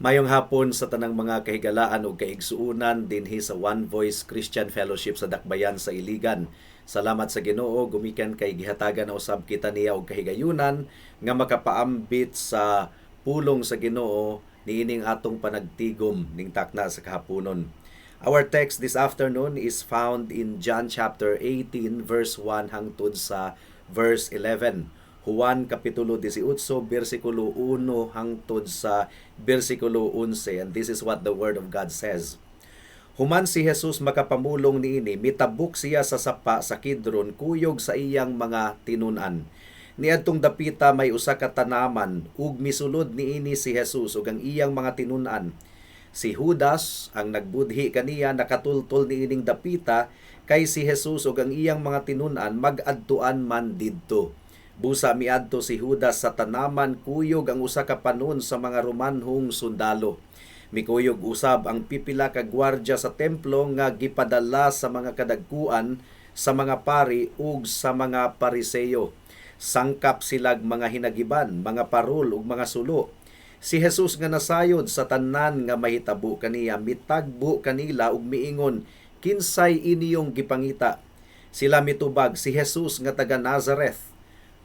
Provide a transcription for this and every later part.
Mayong hapon sa tanang mga kahigalaan ug kaigsuonan dinhi sa One Voice Christian Fellowship sa Dakbayan sa Iligan. Salamat sa Ginoo gumikan kay gihatagan na usab kita niya og kahigayunan nga makapaambit sa pulong sa Ginoo niining atong panagtigom ning takna sa kahaponon. Our text this afternoon is found in John chapter 18 verse 1 hangtod sa verse 11. Juan kapitulo 18 bersikulo 1 hangtod sa bersikulo 11, and this is what the word of God says. Human si Jesus makapamulong niini, mitabok siya sa sapa sa Kidron kuyog sa iyang mga tinun-an. Niadtong dapita may usa ka tanaman ug misulod niini si Jesus ug ang iyang mga tinun-an. Si Judas ang nagbudhi kaniya nakatultol niining dapita kay si Jesus ug ang iyang mga tinun-an mag-adtuan man didto. Busa miadto si Judas sa tanaman kuyog ang usa ka panon sa mga Romanhong sundalo. Mikuyog usab ang pipila ka gwardya sa templo nga gipadala sa mga kadagkuan sa mga pari ug sa mga Pariseyo. Sangkap silag mga hinagiban, mga parol ug mga sulo. Si Jesus nga nasayod sa tanan nga mahitabo kaniya, mitagbo kanila ug miingon, "Kinsay inyong gipangita?" Sila mitubag, "Si Jesus nga taga Nazareth."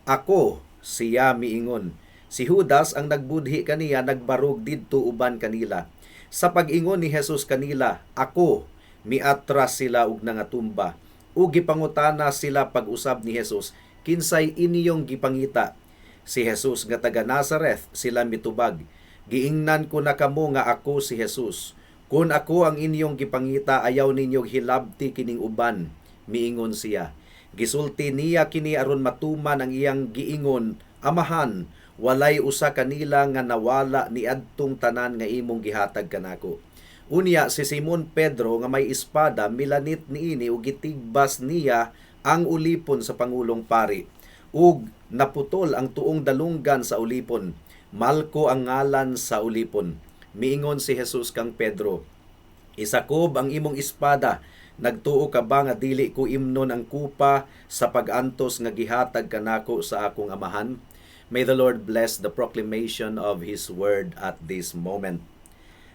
"Ako siya," miingon. Si Judas ang nagbudhi kaniya nagbarog didto uban kanila. Sa pag-ingon ni Jesus kanila, "Ako," miatras sila og nangatumba. Ug gipangutana sila pag-usab ni Jesus, "Kinsay inyong gipangita?" "Si Jesus nga taga Nazareth," sila mitubag. "Giingnan ko na kamo nga ako si Jesus. Kung ako ang inyong gipangita, ayaw ninyo hilabti kining uban," miingon siya. Gisulti niya kini aron matuman ang iyang giingon, "Amahan, walay usa kanila nga nawala niadtong tanan nga imong gihatag kanako." Unya si Simon Pedro nga may espada milanit niini ug gitigbas niya ang ulipon sa pangulong pari. Ug naputol ang tuong dalunggan sa ulipon. Malko ang ngalan sa ulipon. Miingon si Jesus kang Pedro, "Isakob ang imong espada. Nagtuo ka ba nga dili ko imnon ang kupa sa pag-antos nga gihatag kanako sa akong Amahan?" May the Lord bless the proclamation of His word at this moment.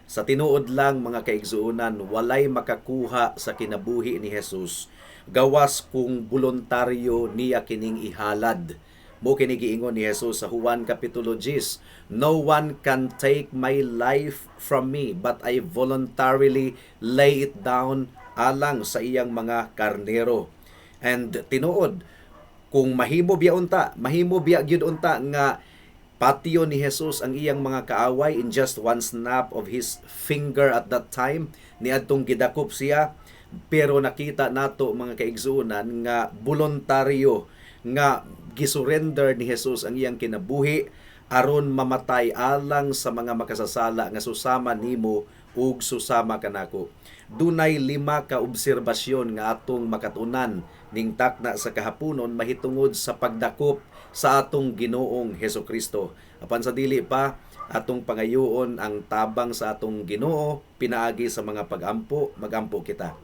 Sa tinuod lang, mga kaigsuonan, walay makakuha sa kinabuhi ni Jesus gawas kung boluntaryo niya kining ihalad. Mao kini giingon ni Jesus sa Juan kapitulo 10, "No one can take my life from me, but I voluntarily lay it down alang sa iyang mga karnero." And tinuod, kung mahimo biya unta, mahimo biya gyud unta nga patyon ni Jesus ang iyang mga kaaway in just one snap of his finger at that time niadtong gidakop siya, pero nakita nato, mga kaigsuonan, nga voluntaryo nga gisurrender ni Jesus ang iyang kinabuhi aron mamatay alang sa mga makasasala nga susama nimo ug susama kanako. Dunay lima ka obserbasyon nga atong makatunan ning takna sa kahaponon mahitungod sa pagdakop sa atong Ginoong Hesukristo. Apan sa dili pa, atong pangayoon ang tabang sa atong Ginoo pinaagi sa mga pagampo. Magampo kita.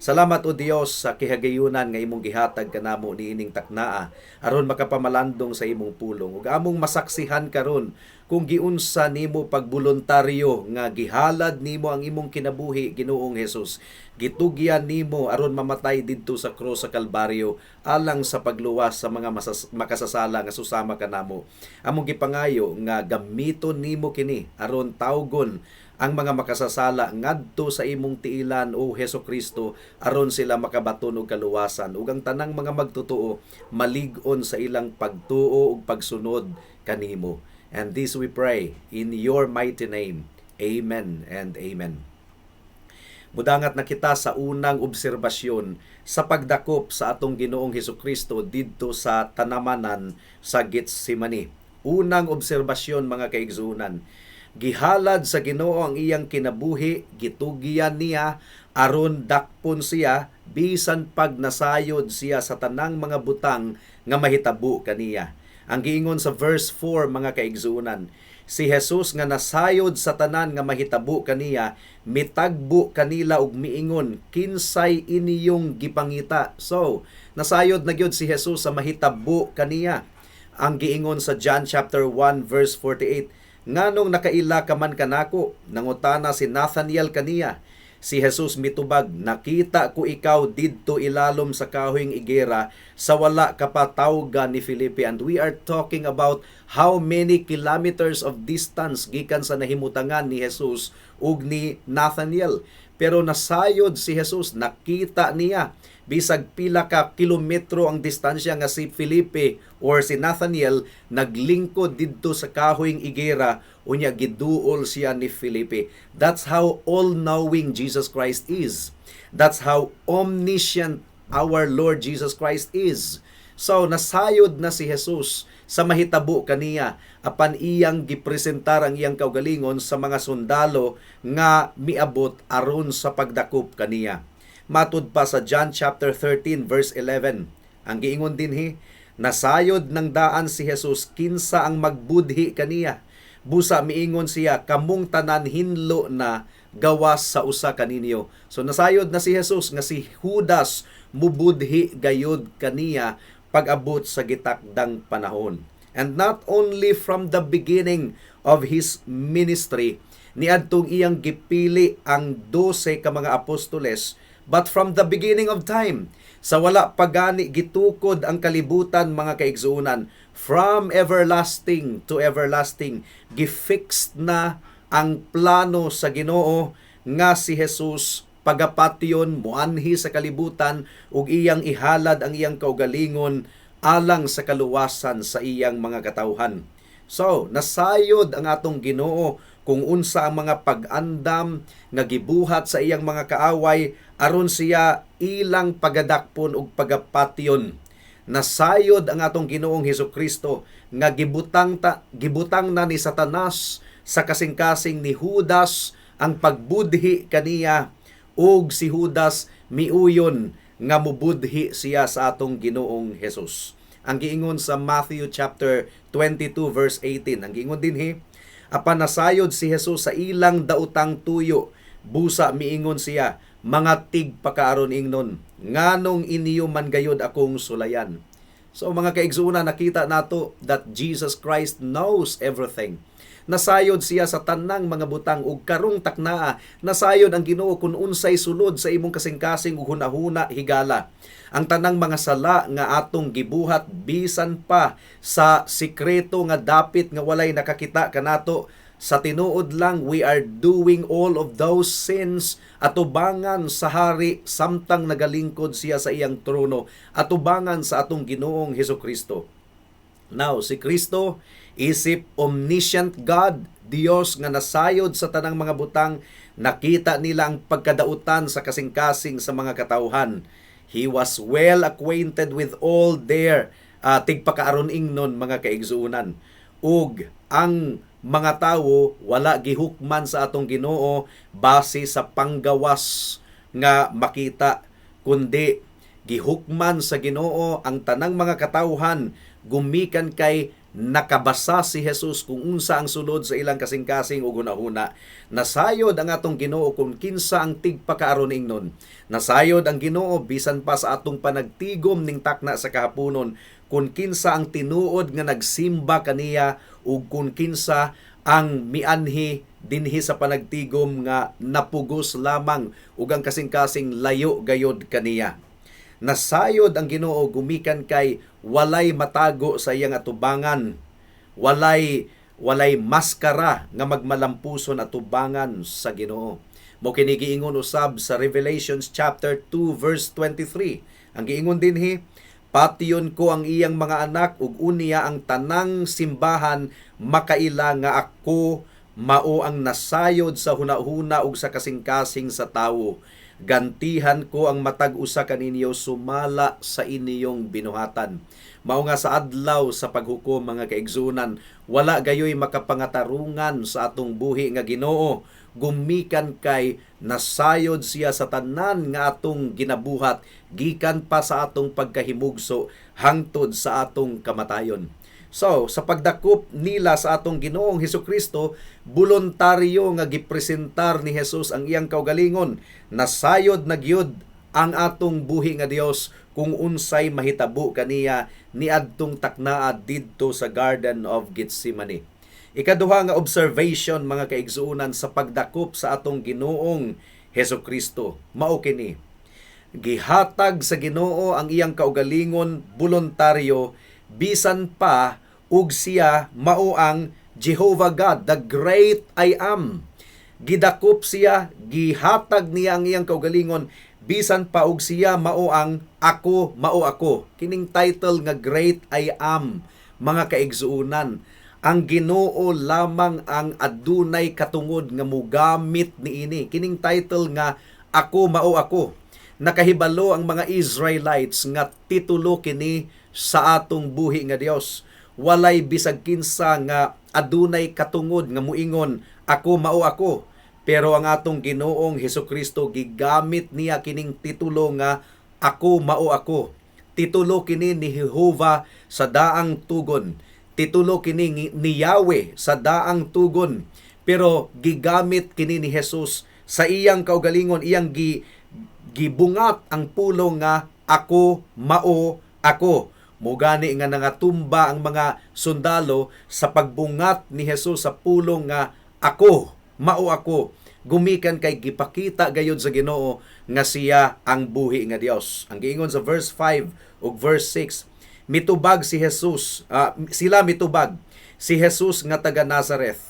Salamat, O Dios, sa kihagayunan nga imong gihatag kanamo niining taknaa aron makapamalandong sa imong pulong ug among masaksihan karon kung giunsa nimo pagboluntaryo nga gihalad nimo ang imong kinabuhi, Ginoong Hesus. Gitugyan nimo aron mamatay didto sa krus sa Kalbaryo alang sa pagluwas sa mga makasasala nga susama kanamo. Among gipangayo nga gamiton nimo kini aron tawgon ang mga makasasala ngadto sa imong tiilan, O Hesus Kristo, aron sila makabaton og kaluwasan ug ang tanang mga magtotoo malig-on sa ilang pagtuo ug pagsunod kanimo. And this we pray in your mighty name. Amen and amen. Mudangat na kita sa unang obserbasyon sa pagdakop sa atong Ginoong Hesukristo didto sa tanamanan sa Getsemani. Unang obserbasyon, mga kaigsuonan, gihalad sa Ginoo ang iyang kinabuhi, gitugyan niya aron dakpon siya bisan pag nasayod siya sa tanang mga butang nga mahitabo kaniya. Ang giingon sa verse 4, mga kaigsuonan, si Jesus nga nasayod sa tanan nga mahitabo kaniya, mitagbo kanila ug miingon, "Kinsay inyong gipangita?" So, nasayod na gyud si Jesus sa mahitabo kaniya. Ang giingon sa John chapter 1 verse 48, "Nganong nakaila ka man kanako?" nangutana si Nathaniel kaniya. Si Jesus mitubag, "Nakita ko ikaw didto ilalom sa kahoyng igera sa wala ka pa tawga ni Felipe." And we are talking about how many kilometers of distance gikan sa nahimutangan ni Jesus ug ni Nathaniel. Pero nasayod si Jesus, nakita niya bisag pila ka kilometro ang distansya nga si Felipe or si Nathaniel naglingkod didto sa kahoyng igera, unya giduol siya ni Felipe. That's how all-knowing Jesus Christ is. That's how omniscient our Lord Jesus Christ is. So nasayod na si Jesus sa mahitabo kaniya apan iyang gipresentar ang iyang kaugalingon sa mga sundalo nga miabot aron sa pagdakop kaniya. Matud pa sa John chapter 13 verse 11. Ang giingon dinhi, nasayod ng daan si Jesus kinsa ang magbudhi kaniya. Busa miingon siya, "Kamong tanan hinlo na, gawas sa usa kaninyo." So nasayod na si Jesus nga si Judas mubudhi gayud kaniya pag-abot sa gitakdang panahon. And not only from the beginning of his ministry, niadtong iyang gipili ang 12 ka mga apostoles, but from the beginning of time, sa wala pa gani gitukod ang kalibutan, mga kaigsuonan, from everlasting to everlasting, gifixed na ang plano sa Ginoo nga si Jesus pagapatyon, muanhi sa kalibutan ug iyang ihalad ang iyang kaugalingon alang sa kaluwasan sa iyang mga katawhan. So, nasayod ang atong Ginoo kung unsa ang mga pag-andam nga gibuhat sa iyang mga kaaway aron siya ilang pagadakpon ug pagapatyon. Nasayod ang atong Ginoong Hesus Kristo nga gibutang na ni Satanas sa kasing-kasing ni Judas ang pagbudhi kaniya ug si Judas miuyon nga mubudhi siya sa atong Ginoong Hesus. Ang giingon sa Matthew chapter 22 verse 18, ang giingon dinhi, apan nasayod si Jesus sa ilang daotang tuyo, busa miingon siya, "Mga tigpakaaron ingnon, nganong inyo man gayod akong sulayan?" So mga kaigsuonan, nakita nato that Jesus Christ knows everything. Nasayod siya sa tanang mga butang ug karong taknaa nasayod ang Ginoo kung unsay sulod sa imong kasing-kasing ug hunahuna, higala. Ang tanang mga sala nga atong gibuhat bisan pa sa sikreto nga dapit nga walay nakakita kanato, sa tinuod lang we are doing all of those sins atubangan sa hari samtang nagalingkod siya sa iyang trono, atubangan sa atong Ginoong Hesus Kristo. Now, si Kristo isip omniscient God, Dios nga nasayod sa tanang mga butang, nakita nila ang pagkadautan sa kasing-kasing sa mga katawhan. He was well acquainted with all their tigpakaaron ingnon, mga kaigsuonan. Ug ang mga tawo wala gihukman sa atong Ginoo base sa panggawas nga makita, kundi gihukman sa Ginoo ang tanang mga katawhan gumikan kay nakabasa si Jesus kung unsa ang sulod sa ilang kasing-kasing ug hunahuna. Nasayod ang atong Ginoo kung kinsa ang tigpakaaron ingnon. Nasayod ang Ginoo bisan pa sa atong panagtigom ning takna sa kahaponon kung kinsa ang tinuod nga nagsimba kaniya ug kung kinsa ang mianhi dinhi sa panagtigom nga napugos lamang ug ang kasing-kasing layo gayod kaniya. Nasayod ang Ginoo gumikan kay walay matago sa iyang atubangan. Walay maskara nga magmalampuson atubangan sa Ginoo. Mo kini giingon usab sa Revelations chapter 2 verse 23. Ang giingon dinhi, "Patyon ko ang iyang mga anak ug unya ang tanang simbahan makaila nga ako mao ang nasayod sa hunahuna ug sa kasing-kasing sa tawo. Gantihan ko ang matag usa kaninyo sumala sa inyong binuhatan." Mao nga sa adlaw sa paghukom, mga kaigsuonan, wala gayoy makapangatarungan sa atong buhi nga Ginoo gumikan kay nasayod siya sa tanan nga atong ginabuhat gikan pa sa atong pagkahimugso hangtod sa atong kamatayon. So, sa pagdakop nila sa atong Ginoong Hesus Kristo, voluntaryo nga gipresentar ni Jesus ang iyang kaugalingon. Nasayod na gyud ang atong buhi nga Dios kung unsay mahitabo kaniya niadtong taknaa didto sa Garden of Gethsemane. Ikaduha nga observation, mga kaigsuonan, sa pagdakop sa atong Ginoong Hesus Kristo, mao kini: gihatag sa Ginoo ang iyang kaugalingon voluntaryo bisan pa ug siya mao ang Jehovah God, the great I Am. Gidakop siya, gihatag niya ang iyang kaugalingon bisan pa og siya mao ang "Ako Mao Ako". Kining title nga "Great I Am", mga kaigsuonan, ang Ginoo lamang ang adunay katungod nga mugamit niini. Kining title nga "Ako Mao Ako", nakahibalo ang mga Israelites nga titulo kini sa atong buhi nga Dios. Walay bisag kinsa nga adunay katungod nga muingon, "Ako Mao Ako." Pero ang atong Ginoong Hesukristo, gigamit niya kining titulo nga "Ako Mao Ako". Titulo kini ni Jehova sa daang tugon. Titulo kini ni Yahweh sa daang tugon. Pero gigamit kini ni Jesus sa iyang kaugalingon, iyang gibungat ang pulong nga "Ako Mao Ako". Mugani nga nangatumba ang mga sundalo sa pagbungat ni Jesus sa pulong nga "Ako Mao Ako", gumikan kay gipakita gayud sa Ginoo nga siya ang buhi nga Dios. Ang giingon sa verse 5 ug verse 6, mitubag si Jesus, sila mitubag, "Si Jesus nga taga Nazareth."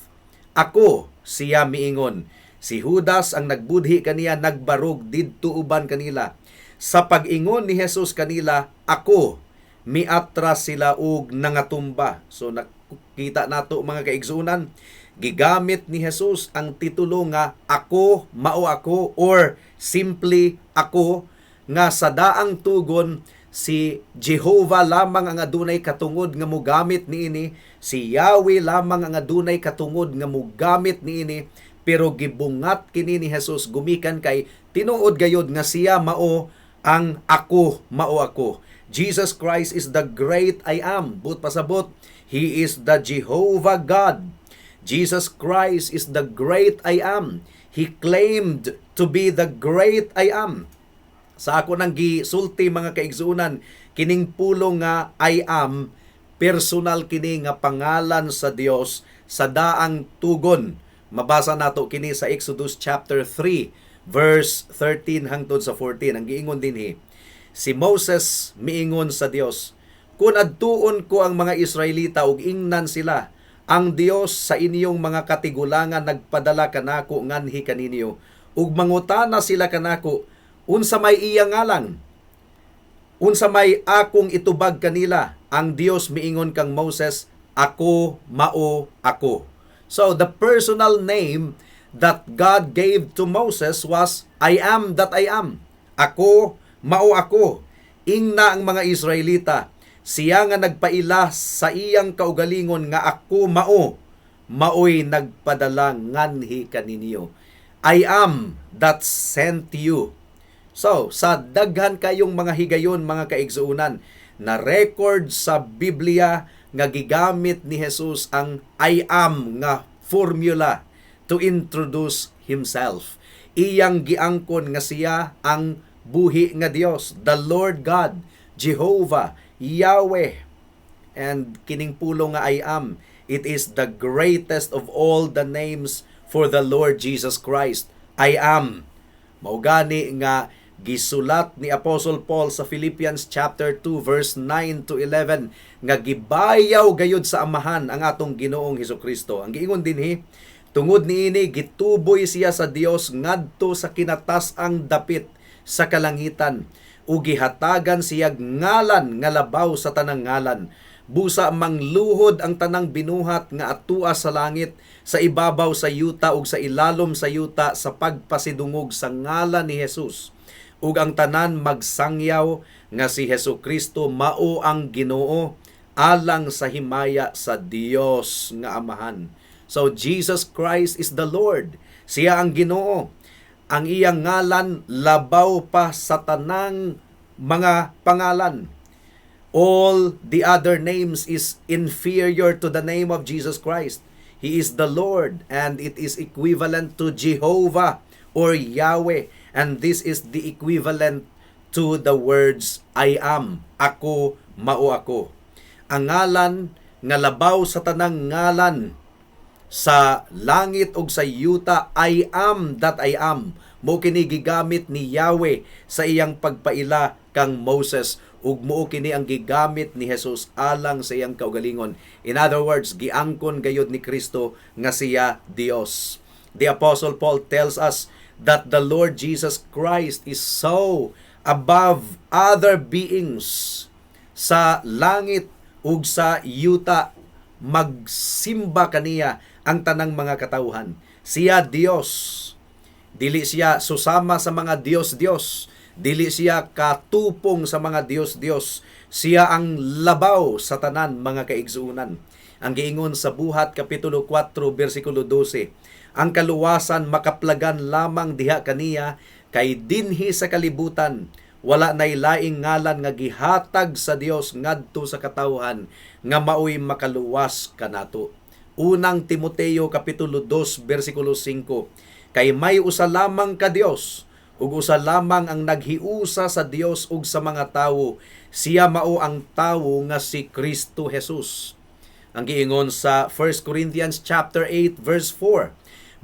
"Ako siya," miingon. Si Judas ang nagbudhi kaniya nagbarog didto uban kanila. Sa pag-ingon ni Jesus kanila, "Ako," miatras sila og nangatumba. So nakita nato, mga kaigsuonan, gigamit ni Jesus ang titulo nga "Ako Mao Ako" or simply "Ako", nga sa daang tugon si Jehovah lamang ang adunay katungod nga mugamit niini, si Yahweh lamang ang adunay katungod nga mugamit niini, pero gibungat kini ni Jesus gumikan kay tinuod gayod nga siya mao ang "Ako Mao Ako". Jesus Christ is the great I Am. Buot pasabot, He is the Jehovah God. Jesus Christ is the great I Am. He claimed to be the great I Am. Sa ako nang gisulti, mga kaigsuonan, kining pulong nga "I Am", personal kini nga pangalan sa Dios sa daang tugon. Mabasa nato kini sa Exodus chapter 3 verse 13 hangtod sa 14. Ang giingon dinhi, si Moses miingon sa Dios, "Kun adtuon ko ang mga Israelita ug ingnan sila, 'Ang Dios sa inyong mga katigulangan nagpadala kanako nganhi kaninyo,' ug mangutana sila kanako, 'Unsa may iya ngalan?' Unsa may akong itubag kanila?" Ang Dios miingon kang Moses, "Ako Mao Ako." So the personal name that God gave to Moses was "I Am that I Am". "Ako Mao Ako". Ingna ang mga Israelita, "Siya nga nagpaila sa iyang kaugalingon nga 'Ako Mao' maoy nagpadala nganhi kaninyo. I am that sent you." So, sa daghan kayong mga higayon, mga kaigsuonan, na record sa Biblia nga gigamit ni Jesus ang "I Am" nga formula to introduce himself. Iyang giangkon nga siya ang buhi nga Dios, the Lord God, Jehovah, Yahweh. And kining pulong nga "I Am", it is the greatest of all the names for the Lord Jesus Christ. "I Am". Mao gani nga gisulat ni Apostle Paul sa Philippians chapter 2 verse 9 to 11 nga gibayaw gayud sa Amahan ang atong Ginoong Hesukristo. Ang giingon dinhi, tungod niini gituboy siya sa Dios ngadto sa kinatas-ang dapit sa kalangitan ug gihatagan siya ngalan nga labaw sa tanang ngalan, busa mangluhod ang tanang binuhat nga atua sa langit, sa ibabaw sa yuta ug sa ilalom sa yuta sa pagpasidungog sa ngalan ni Jesus ug ang tanan magsangyaw nga si Hesus Kristo mao ang Ginoo, alang sa himaya sa Dios nga Amahan. So Jesus Christ is the Lord. Siya ang Ginoo. Ang iyang ngalan labaw pa sa tanang mga pangalan. All the other names is inferior to the name of Jesus Christ. He is the Lord, and it is equivalent to Jehovah or Yahweh, and this is the equivalent to the words "I Am", "Ako Mao Ako". Ang ngalan nga labaw sa tanang ngalan. Sa langit ug sa yuta, "I am that I am." Mao kini gigamit ni Yahweh sa iyang pagpaila kang Moses ug mao kini ang gigamit ni Jesus alang sa iyang kaugalingon. In other words, giangkon gayud ni Kristo nga siya Dios. The Apostle Paul tells us that the Lord Jesus Christ is so above other beings sa langit ug sa yuta, magsimba kaniya ang tanang mga katawhan. Siya Dios. Dili siya susama sa mga Dios-Dios. Dili siya katupong sa mga Dios-Dios. Siya ang labaw sa tanan, mga kaigsuonan. Ang giingon sa Buhat kapitulo 4 bersikulo 12, ang kaluwasan makaplagan lamang diha kaniya kay dinhi sa kalibutan wala nay laing ngalan nga gihatag sa Dios ngadto sa katawhan nga maoy makaluwas kanato. Unang Timoteo kapitulo 2 bersikulo 5, kay may usa lamang ka Dios ug usa lamang ang naghiusa sa Dios ug sa mga tawo, siya mao ang tawo nga si Kristo Jesus. Ang giingon sa 1 Corinthians chapter 8 verse 4,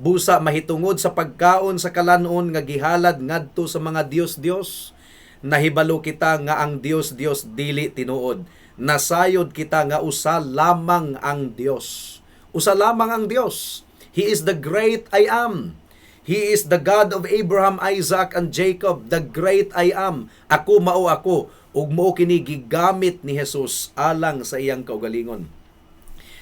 busa mahitungod sa pagkaon sa kalanon nga gihalad ngadto sa mga dios-dios, nahibalo kita nga ang Dios-Dios dili tinuod. Nasayod kita nga usa lamang ang Dios. Usa lamang ang Dios. He is the great I am. He is the God of Abraham, Isaac, and Jacob, the great I am. Ako mao ako, ug mao kini gigamit ni Jesus alang sa iyang kaugalingon.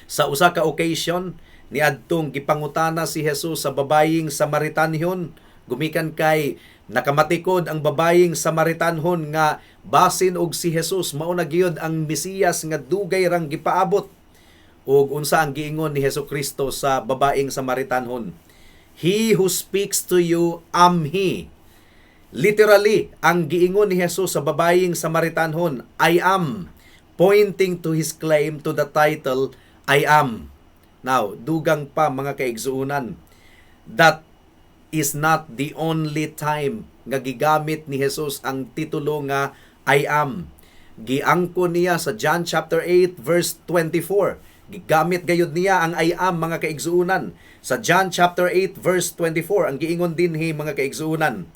Sa usa ka occasion, niadtong gipangutana si Jesus sa babayeng Samaritanhon, gumikan kay nakamatikod ang babayeng Samaritanhon nga basin og si Jesus mao na gyud ang Mesiyas nga dugay rang gipaabot. Ug unsa ang giingon ni Hesus Kristo sa babaeng Samaritanhon? "He who speaks to you am he." Literally, ang giingon ni Jesus sa babayeng Samaritanhon, "I am," pointing to his claim to the title "I am." Now, dugang pa, mga kaigsuonan, that is not the only time nga gigamit ni Jesus ang titulo nga "I am." Giangkon niya sa John chapter 8 verse 24. Gigamit gayud niya ang "I am," mga kaigsuonan. Sa John chapter 8 verse 24, ang giingon dinhi, mga kaigsuonan.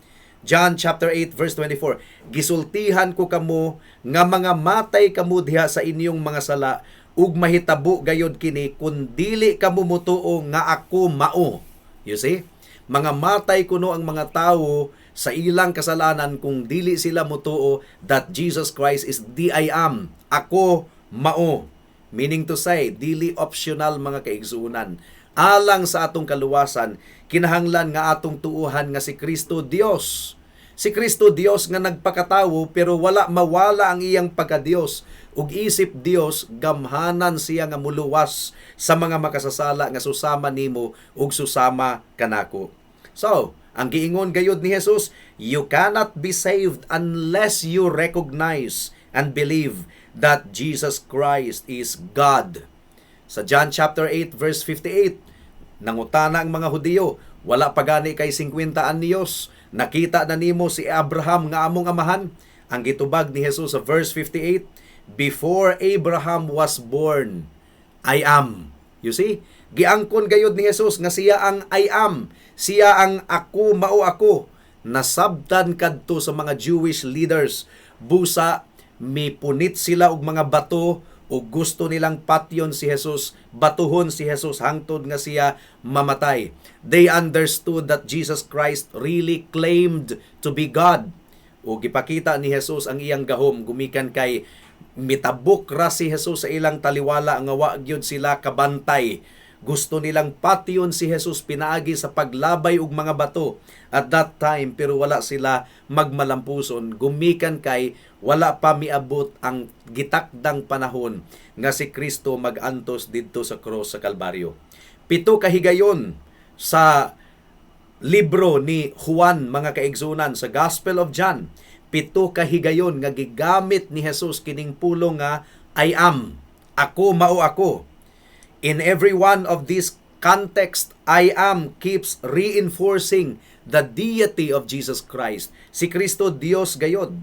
John chapter 8 verse 24, "Gisultihan ko kamo nga mga matay kamo diha sa inyong mga sala ug mahitabo gayud kini kun dili kamo mutuo nga ako mao." You see? Mga matay kuno ang mga tawo sa ilang kasalanan kung dili sila mutuo that Jesus Christ is the "I am." Ako mao. Meaning to say, dili optional, mga kaigsuonan. Alang sa atong kaluwasan, kinahanglan nga atong tuuhan nga si Kristo Dios. Si Kristo Dios nga nagpakatawo pero wala mawala ang iyang pagka-Dios. Ug isip Dios, gamhanan siya nga muluwas sa mga makasasala nga susama nimo ug susama kanako. So, ang giingon gayud ni Jesus, you cannot be saved unless you recognize and believe that Jesus Christ is God. Sa John chapter 8 verse 58, nangutana ang mga Hudiyo, "Wala pa gani kay 50 anyos, nakita na nimo si Abraham nga among amahan?" Ang gitubag ni Jesus sa verse 58, "Before Abraham was born, I am." You see? Giangkon gayud ni Jesus nga siya ang "I am." Siya ang "Ako mao ako." Nasabtan kadto sa mga Jewish leaders. Busa mipunit sila og mga bato ug gusto nilang patyon si Jesus, batuhon si Jesus hangtod nga siya mamatay. They understood that Jesus Christ really claimed to be God. O gipakita ni Jesus ang iyang gahom gumikan kay mitabok ra si Jesus sa ilang taliwala nga wa gyud sila kabantay. Gusto nilang patyon si Jesus pinaagi sa paglabay og mga bato at that time, pero wala sila magmalampuson gumikan kay wala pa miabot ang gitakdang panahon nga si Kristo magantos didto sa cross sa Kalbaryo. Pito ka higayon sa libro ni Juan, mga kaigsuonan, sa Gospel of John, pito ka higayon nga gigamit ni Jesus kining pulong nga "I am." Ako mao ako. In every one of these context, "I am" keeps reinforcing the deity of Jesus Christ. Si Kristo Dios gayod.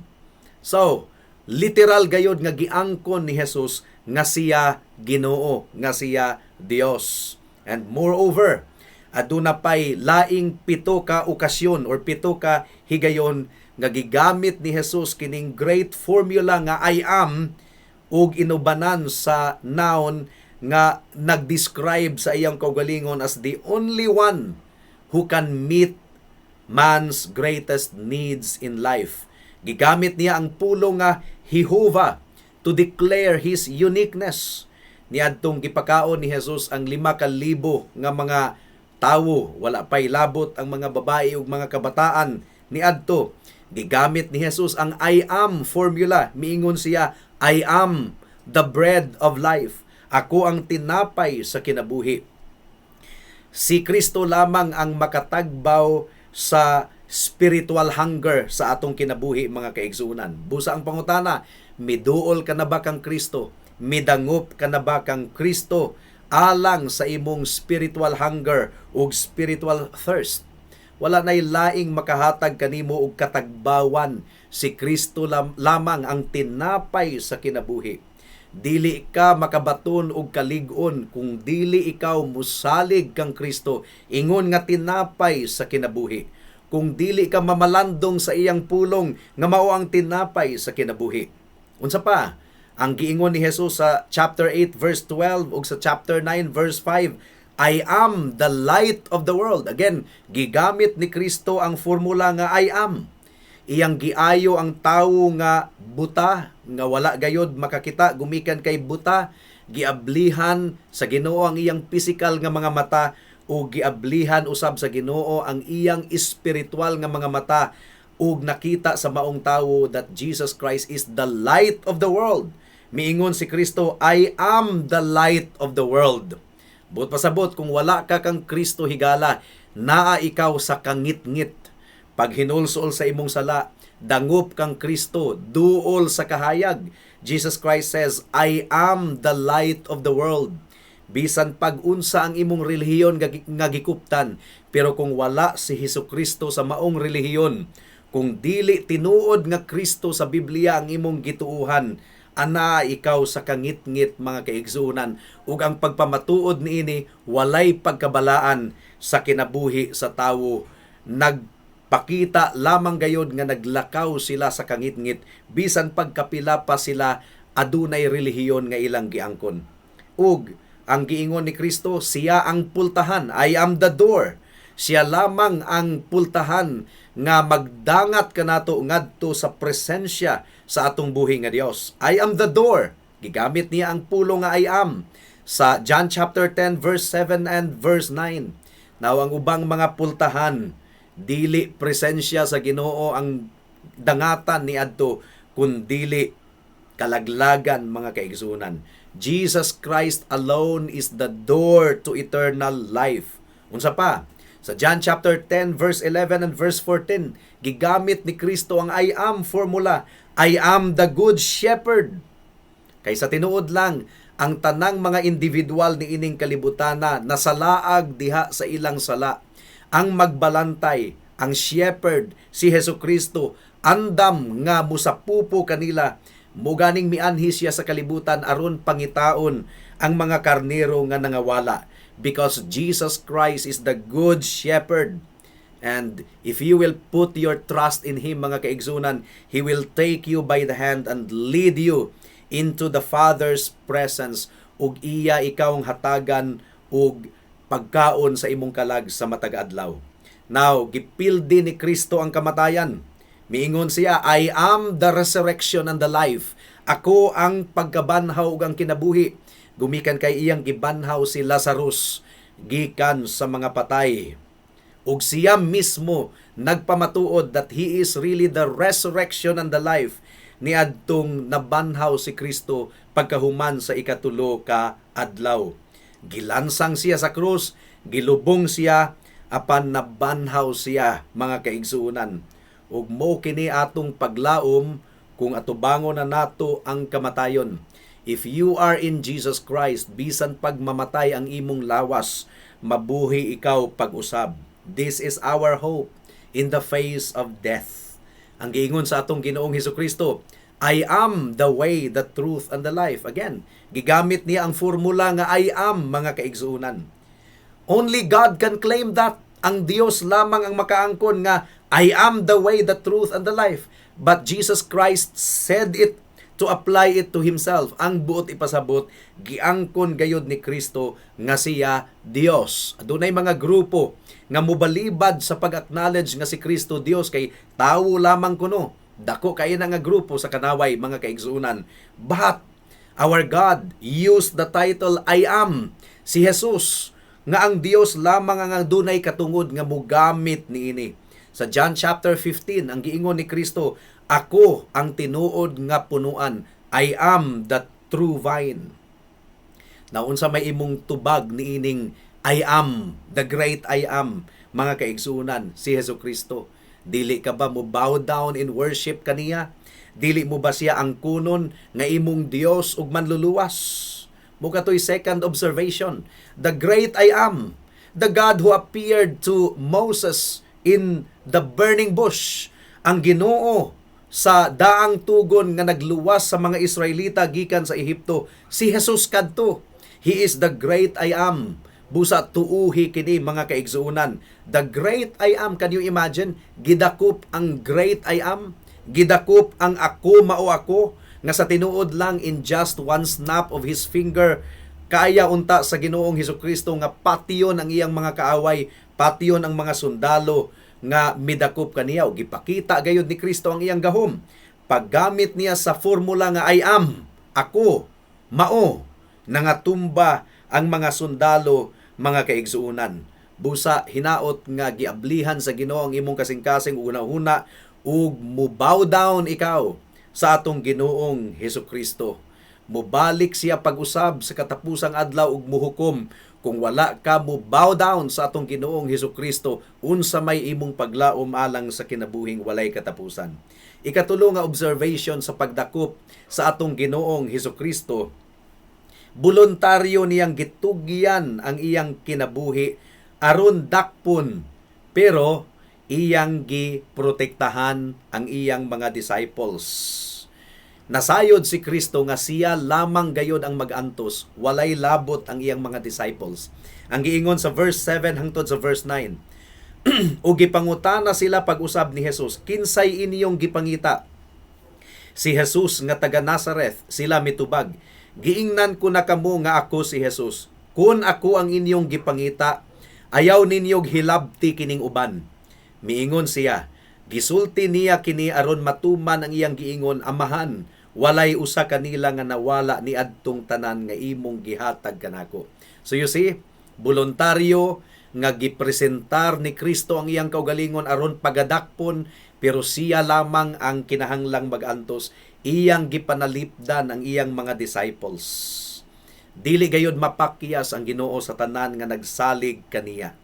So, literal gayod nga giangkon ni Jesus nga siya Ginoo, nga siya Dios. And moreover, aduna pay laing pito ka okasyon or pito ka higayon nga gigamit ni Jesus kining great formula nga "I am" ug inubanan sa noun nga nag-describe sa iyang kaugalingon as the only one who can meet man's greatest needs in life. Gigamit niya ang pulong nga Jehovah to declare his uniqueness. Niadtong gipakaon ni Jesus ang 5,000 nga mga tawo, wala pay labot ang mga babae ug mga kabataan niadto. Gigamit ni Jesus ang "I am" formula. Miingon siya, "I am the bread of life." Ako ang tinapay sa kinabuhi. Si Kristo lamang ang makatagbaw sa spiritual hunger sa atong kinabuhi, mga kaigsuonan. Busa ang pangutana, miduol ka na ba kang Kristo? Midangop ka na ba kang Kristo alang sa imong spiritual hunger ug spiritual thirst? Wala nay laing makahatag kanimo og katagbawan. Si Kristo lamang ang tinapay sa kinabuhi. Dili ka makabaton og kalig-on kung dili ikaw musalig kang Kristo ingon nga tinapay sa kinabuhi. Kung dili ka mamalandong sa iyang pulong nga mao ang tinapay sa kinabuhi. Unsa pa? Ang giingon ni Jesus sa chapter 8 verse 12 ug sa chapter 9 verse 5, "I am the light of the world." Again, gigamit ni Kristo ang formula nga "I am." Iyang giayo ang tawo nga buta, nga wala gayod makakita gumikan kay buta. Giablihan sa Ginoo ang iyang physical nga mga mata o giablihan usab sa Ginoo ang iyang espiritual nga mga mata ug nakita sa maong tawo that Jesus Christ is the light of the world. Miingon si Kristo, "I am the light of the world." Buot pasabot, kung wala ka kang Kristo, higala, naa ikaw sa kangitngit. Paghinulsol sa imong sala, dangop kang Kristo, duol sa kahayag. Jesus Christ says, "I am the light of the world." Bisan pag-unsa ang imong relihiyon nga gikuptan, pero kung wala si Hesus Kristo sa maong relihiyon, kung dili tinuod nga Kristo sa Biblia ang imong gituuhan, ana ikaw sa kangitngit, mga kaigsuonan, ug ang pagpamatuod niini, walay pagkabalaan sa kinabuhi sa tawo. Nagpakita lamang gayod nga naglakaw sila sa kangitngit bisan pagkapila pa sila adunay relihiyon nga ilang giangkon. Ug ang giingon ni Kristo, siya ang pultahan. "I am the door." Siya lamang ang pultahan nga magdangat kanato ngadto sa presensya sa atong buhi nga Dios. "I am the door." Gigamit niya ang pulong nga "I am" sa John chapter 10 verse 7 and verse 9. Now, ang ubang mga pultahan, dili presensya sa Ginoo ang dangatan niadto kun dili kalaglagan, mga kaigsuonan. Jesus Christ alone is the door to eternal life. Unsa pa? Sa John chapter 10 verse 11 and verse 14, gigamit ni Kristo ang "I am" formula. "I am the good shepherd." Kay sa tinuod lang, ang tanang mga individual ni ining kalibutana nasalaag diha sa ilang sala. Ang magbalantay, ang shepherd, si Hesus Kristo, andam nga musapupo kanila. Muganing mianhi siya sa kalibutan aron pangitaon ang mga karnero nga nangawala because Jesus Christ is the good shepherd. And if you will put your trust in Him, mga kaigsuonan, He will take you by the hand and lead you into the Father's presence ug iya ikaw ang hatagan og pagkaon sa imong kalag sa matag adlaw. Now, gipildi ni Kristo ang kamatayan. Miingon siya, "I am the resurrection and the life." Ako ang pagkabanhaw ug ang kinabuhi. Gumikan kay iyang gibanhaw si Lazarus gikan sa mga patay. Ug siya mismo nagpamatuod that he is really the resurrection and the life niadtong nabanhaw si Kristo pagkahuman sa ikatulo ka adlaw. Gilansang siya sa krus, gilubong siya, apan nabanhaw siya, mga kaigsuonan. Ug mo kini atong paglaom kung atubangon na nato ang kamatayon. If you are in Jesus Christ, bisan pagmamatay ang imong lawas, mabuhi ikaw pag-usab. This is our hope in the face of death. Ang giingon sa atong Ginoong Hesus Kristo, "I am the way, the truth, and the life." Again, gigamit niya ang formula nga "I am," mga kaigsuonan. Only God can claim that. Ang Dios lamang ang makaangkon nga "I am the way, the truth, and the life." But Jesus Christ said it to apply it to himself. Ang buot ipasabot, giangkon gayod ni Kristo nga siya Dios. Adunay mga grupo nga mobalibad sa pag-acknowledge nga si Kristo Dios kay tawo lamang kuno. Dako kay na nga grupo sa kanaway, mga kaigsuonan. But our God used the title "I Am." Si Jesus nga ang Dios lamang ang dunay katungod nga mugamit niini. Sa John chapter 15, ang giingon ni Kristo, "Ako ang tinuod nga punuan. I am the true vine." Naunsa may imong tubag niining "I am, the great I Am," mga kaigsuonan, si Hesus Kristo? Dili ka ba mo bow down in worship kaniya? Dili mo ba siya angkunon nga imong Dios ug manluluwas? Mao katoy second observation. The great I Am, the God who appeared to Moses in the burning bush, ang Ginoo sa daang tugon nga nagluwas sa mga Israelita gikan sa Ehipto, si Jesus kadto. He is the great I Am. Busa tuuhi kini, mga kaigsuonan. The great I Am, can you imagine? Gidakop ang great I Am. Gidakop ang "Ako mao ako" nga sa tinuod lang, in just one snap of his finger, kaya unta sa Ginoong Hesukristo nga patyon ang iyang mga kaaway, patyon ang mga sundalo nga midakop kaniya. O gipakita gayud ni Kristo ang iyang gahom. Paggamit niya sa formula nga "I am," "Ako mao," nangatumba ang mga sundalo, mga kaigsuonan. Busa hinaot nga giablihan sa Ginoo ang imong kasing-kasing ug hunahuna ug mo bow down ikaw sa atong Ginoong Hesus Kristo. Mobalik siya pag-usab sa katapusang adlaw ug muhukom. Kung wala ka mo bow down sa atong Ginoong Hesus Kristo, unsa may imong paglaom alang sa kinabuhing walay katapusan? Ikatulo nga observation sa pagdakop sa atong Ginoong Hesus Kristo, voluntaryo niyang gitugyan ang iyang kinabuhi aron dakpon, pero iyang giprotektahan ang iyang mga disciples. Nasayod si Kristo nga siya lamang gayod ang magantos, walay labot ang iyang mga disciples. Ang giingon sa verse 7 hangtod sa verse 9, ug gipangutana sila pag-usab ni Jesus, "Kinsay inyong gipangita?" "Si Jesus nga taga Nazareth," sila mitubag. "Giingnan ko na kamo nga ako si Jesus. Kung ako ang inyong gipangita, ayaw ninyog hilabti kining uban." Miingon siya, gisulti niya kini aron matuman ang iyang giingon, "Amahan, walay usa kanila nga nawala ni adtong tanan nga imong gihatag kanako." So you see, voluntaryo nga gipresentar ni Kristo ang iyang kaugalingon aron pagadakpon, pero siya lamang ang kinahanglang magantos. Iyang gipanalipdan ang iyang mga disciples. Dili gayod mapakyas ang Ginoo sa tanan nga nagsalig kaniya.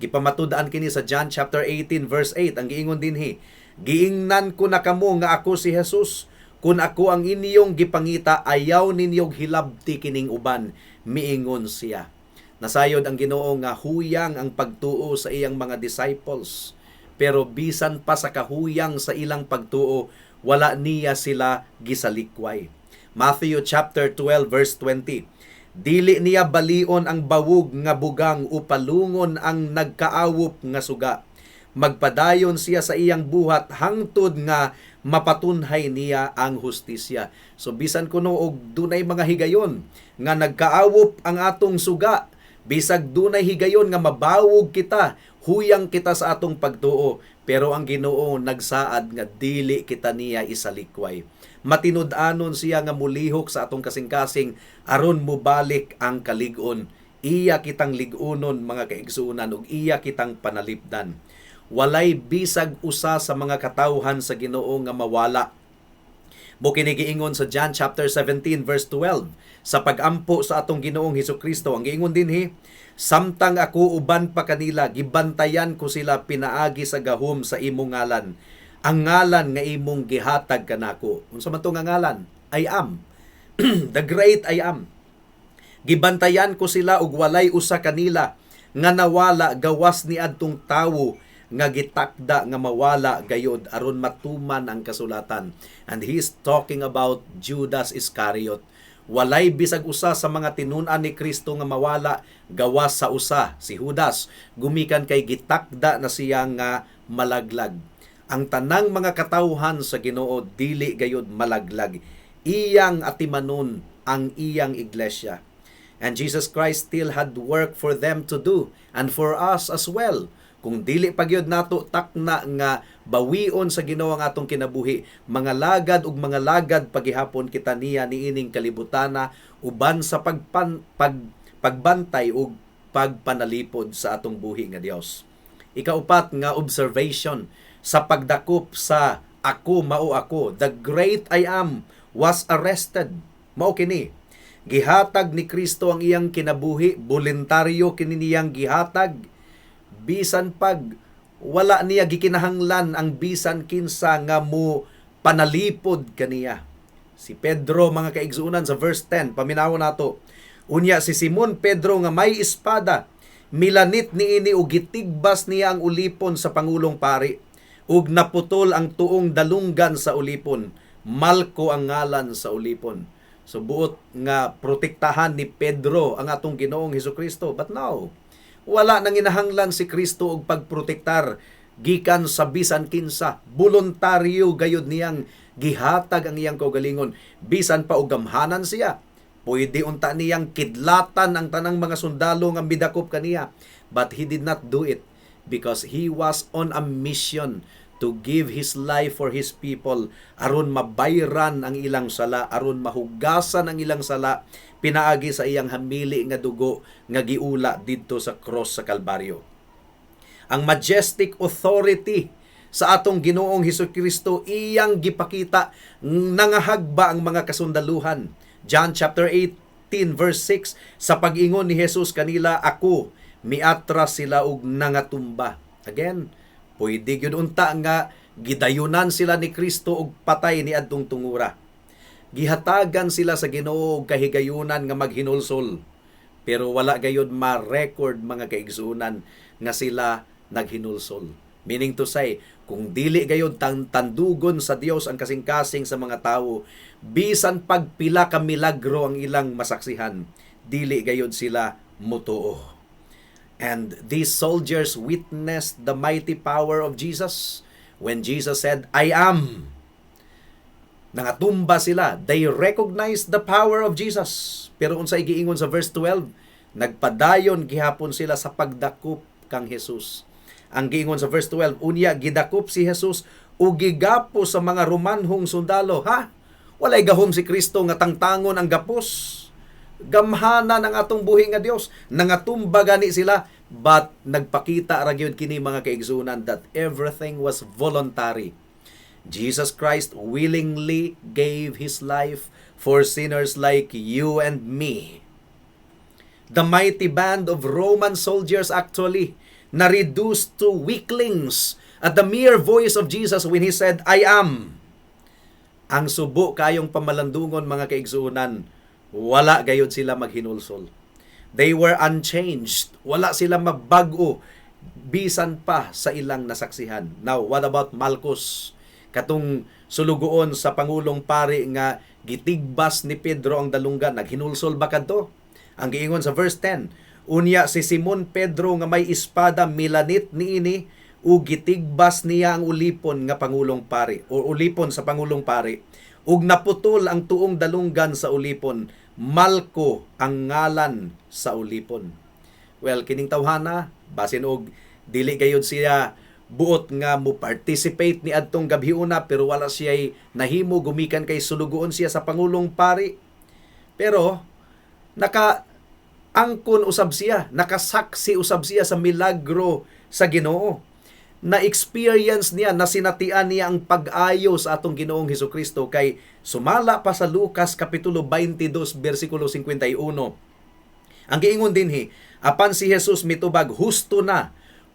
Gipamatud-an kini sa John chapter 18 verse 8. Ang giingon dinhi, "Giingnan ko na kamo nga ako si Jesus. Kung ako ang inyong gipangita, ayaw ninyog hilabti kining uban," miingon siya. Nasayod ang Ginoo nga huyang ang pagtuo sa iyang mga disciples. Pero bisan pa sa kahuyang sa ilang pagtuo, wala niya sila gisalikway. Matthew chapter 12 verse 20. Dili niya balion ang bawog nga bugang o palungon ang nagkaawop nga suga. Magpadayon siya sa iyang buhat hangtod nga mapatunhay niya ang hustisya. So bisan kuno og dunay mga higayon nga nagkaawop ang atong suga, bisag dunay higayon nga mabawog kita, huyang kita sa atong pagtuo, pero ang Ginoo nagsaad nga dili kita niya isalikway. Matinud-anon siya nga mulihok sa atong kasing-kasing aron mobalik ang kalig-on. Iya kitang lig-unon, mga kaigsuonan, ug iya kitang panalipdan. Walay bisag usa sa mga katawhan sa Ginoo nga mawala. Mao kini giingon sa John chapter 17 verse 12 sa pagampo sa atong Ginoong Hesukristo. Ang giingon dinhi, "Samtang ako uban pa kanila, gibantayan ko sila pinaagi sa gahom sa imong ngalan, ang ngalan nga imong gihatag kanako." Unsa man to nga ngalan? "I Am," the great I Am. "Gibantayan ko sila ug walay usa kanila nga nawala gawas ni adtong tawo nga gitakda nga mawala gayod aron matuman ang kasulatan." And he is talking about Judas Iscariot. Walay bisag usa sa mga tinun-an ni Kristo nga mawala gawas sa usa, si Judas, gumikan kay gitakda na siya nga malaglag. Ang tanang mga katawhan sa Ginoo dili gayud malaglag. Iyang atimanon ang iyang iglesia. And Jesus Christ still had work for them to do and for us as well. Kung dili pa gyud nato takna nga bawion sa Ginoo ang atong kinabuhi, mga lagad ug mga lagad pagihapon kita niya niining kalibutana uban sa pagbantay ug pagpanalipod sa atong buhi nga Dios. Ikaupat nga observation sa pagdakop sa "Ako mao ako," the Great I Am was arrested. Mao kini: gihatag ni Kristo ang iyang kinabuhi, voluntaryo kini niyang gihatag bisan pag wala niya gikinahanglan ang bisan kinsa nga mo panalipod kaniya. Si Pedro, mga kaigsuonan, sa verse 10, paminawo nato. "Unya si Simon Pedro nga may espada, milanit niini ug gitigbas niya ang ulipon sa pangulong pari ug naputol ang tuong dalunggan sa ulipon. Malco ang ngalan sa ulipon." So buot nga protektahan ni Pedro ang atong Ginoong Hesukristo. But now, wala nang inahanglan si Kristo og pagprotektar gikan sa bisan kinsa. Voluntaryo gayud niyang gihatag ang iyang kaugalingon bisan pa og gamhanan siya. Pwede unta niyang kidlatan ang tanang mga sundalo nga midakop kaniya. But he did not do it because he was on a mission to give his life for his people aron mabayran ang ilang sala, aron mahugasan ang ilang sala pinaagi sa iyang hamili nga dugo nga giula didto sa cross sa Kalbaryo. Ang majestic authority sa atong Ginoong Hesus Kristo iyang gipakita, nangahagba ang mga kasundaluhan. John chapter 18 verse 6, "Sa pag-ingon ni Jesus kanila, 'Ako,' miatras sila og nangatumba." Again, pwede gyud unta nga gidayunan sila ni Kristo og patay ni adtong tungura. Gihatagan sila sa Ginoo og kahigayunan nga maghinulsol. Pero wala gayud ma-record, mga kaigsuonan, nga sila naghinulsol. Meaning to say, kung dili gayud tandugon sa Dios ang kasing-kasing sa mga tawo, bisan pagpila ka milagro ang ilang masaksihan, dili gayud sila mutuo. And these soldiers witnessed the mighty power of Jesus when Jesus said, "I am." Nangatumba sila. They recognized the power of Jesus. Pero unsay giingon sa verse 12, nagpadayon gihapon sila sa pagdakop kang Jesus. Ang giingon sa verse 12, "Unya gidakop si Jesus ug gigapos sa mga Romanhong sundalo." Ha? Walay gahom si Kristo nga tangtangon ang gapos. Gamhanan ang atong buhi nga Dios. Nangatumba gani sila, but nagpakita ra gyud kini, mga kaigsuonan, that everything was voluntary. Jesus Christ willingly gave his life for sinners like you and me. The mighty band of Roman soldiers actually na reduced to weaklings at the mere voice of Jesus when he said, "I am." Ang subo kayong pamalandungon, mga kaigsuonan, wala gayud sila maghinulsol. They were unchanged. Wala sila mabag-o bisan pa sa ilang nasaksihan. Now, what about Malchus? Katong sulugoon sa pangulong pari nga gitigbas ni Pedro ang dalunggan, naghinulsol ba kadto? Ang giingon sa verse 10, "Unya si Simon Pedro nga may espada, milanit niini ug gitigbas niya ang ulipon nga pangulong pari o ulipon sa pangulong pari ug naputol ang tuong dalunggan sa ulipon. Malco ang ngalan sa ulipon." Well, kining tawhana, basin og dili gayud siya buot nga mo participate ni adtong gabhiuna, pero wala siya nahimo gumikan kay sulugoon siya sa pangulong pari. Pero naka angkon usab siya, nakasaksi usab siya sa milagro sa Ginoo. Na-experience niya, nasinatian niya ang pag-ayo sa atong Ginoong Hesukristo kay sumala pa sa Lucas kapitulo 22 bersikulo 51. Ang giingon dinhi, "Apan si Jesus mitubag, 'Husto na.'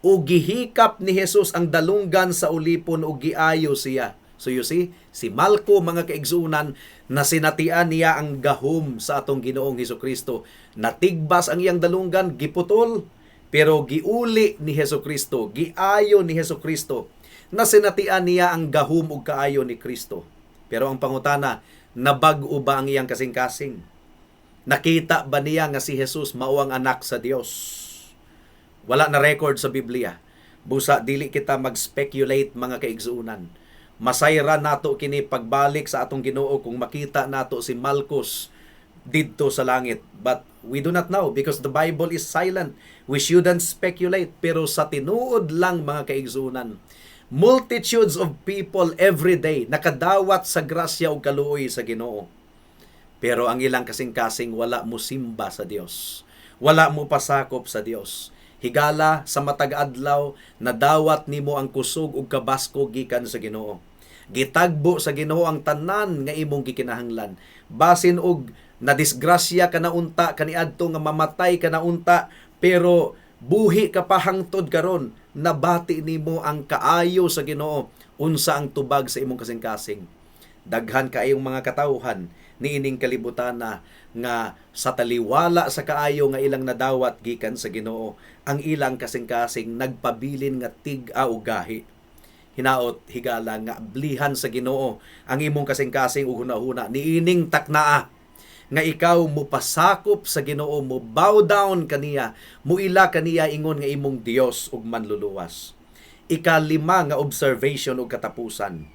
Ug gihikap ni Jesus ang dalunggan sa ulipon ug giayo siya." So you see, si Malco, mga kaigsuonan, nasinatian niya ang gahom sa atong Ginoong Hesukristo. Natigbas ang iyang dalunggan, giputol, pero giuli ni Hesukristo, giayo ni Hesukristo. Nasinatian niya ang gahom ug kaayo ni Kristo. Pero ang pangutana, nabag-o ba ang iyang kasing-kasing? Nakita ba niya nga si Jesus mao ang anak sa Dios? Wala na record sa Biblia. Busa dili kita mag-speculate, mga kaigsuonan. Masayran nato kini pagbalik sa atong Ginoo kung makita nato si Malchus didto sa langit. But we do not know because the Bible is silent. We shouldn't speculate. Pero sa tinuod lang, mga kaigsuonan, multitudes of people every day nakadawat sa grasya ug kaluoy sa Ginoo. Pero ang ilang kasing-kasing wala mo simba sa Dios. Wala mo pasakop sa Dios. Higala, sa matag adlaw nadawat nimo ang kusog ug kabaskog gikan sa Ginoo. Gitagbo sa Ginoo ang tanan nga imong gikinahanglan. Basin og nadisgrasya ka na unta kaniadto nga mamatay ka na unta, pero buhi ka pa hangtod karon, nabati nimo ang kaayo sa Ginoo, unsa ang tubag sa imong kasing-kasing? Daghan kaayong mga katawhan niining kalibutan na nga sa taliwala sa kaayo nga ilang nadawat gikan sa Ginoo, ang ilang kasing-kasing nagpabilin nga tig-a og gahi. Hinaot, higala, nga ablihan sa Ginoo ang imong kasing-kasing ug hunahuna niining taknaa nga ikaw mopasakop sa Ginoo, mo bow down kaniya, muila kaniya ingon nga imong Dios ug Manluluwas. Ikalima nga observation ug katapusan: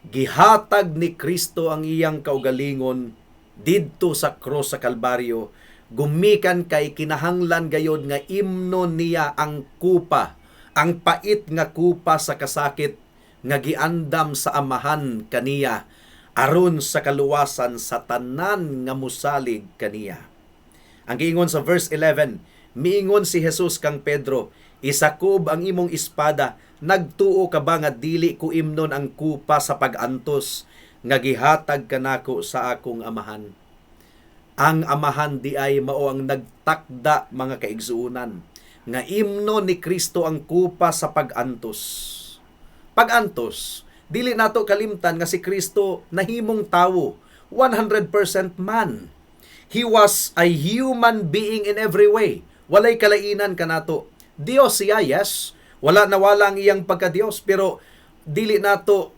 gihatag ni Kristo ang iyang kaugalingon didto sa cross sa Kalbaryo gumikan kay kinahanglan gayod nga imnon niya ang kupa, ang pait nga kupa sa kasakit nga giandam sa Amahan kaniya aron sa kaluwasan sa tanan nga musalig kaniya. Ang giingon sa verse 11, miingon si Jesus kang Pedro, "Isakob ang imong espada. Nagtuo ka ba nga dili ko imnon ang kupa sa pag-antos nga gihatag kanako sa akong Amahan?" Ang Amahan di ay mao ang nagtakda, mga kaigsuonan, nga imnon ni Kristo ang kupa sa pag-antos. Pag-antos, dili nato kalimtan nga si Kristo nahimong tawo, 100% man. He was a human being in every way. Walay kalainan kanato. Dios siya, yes. Wala nawala ang iyang pagka-Dios, pero dili nato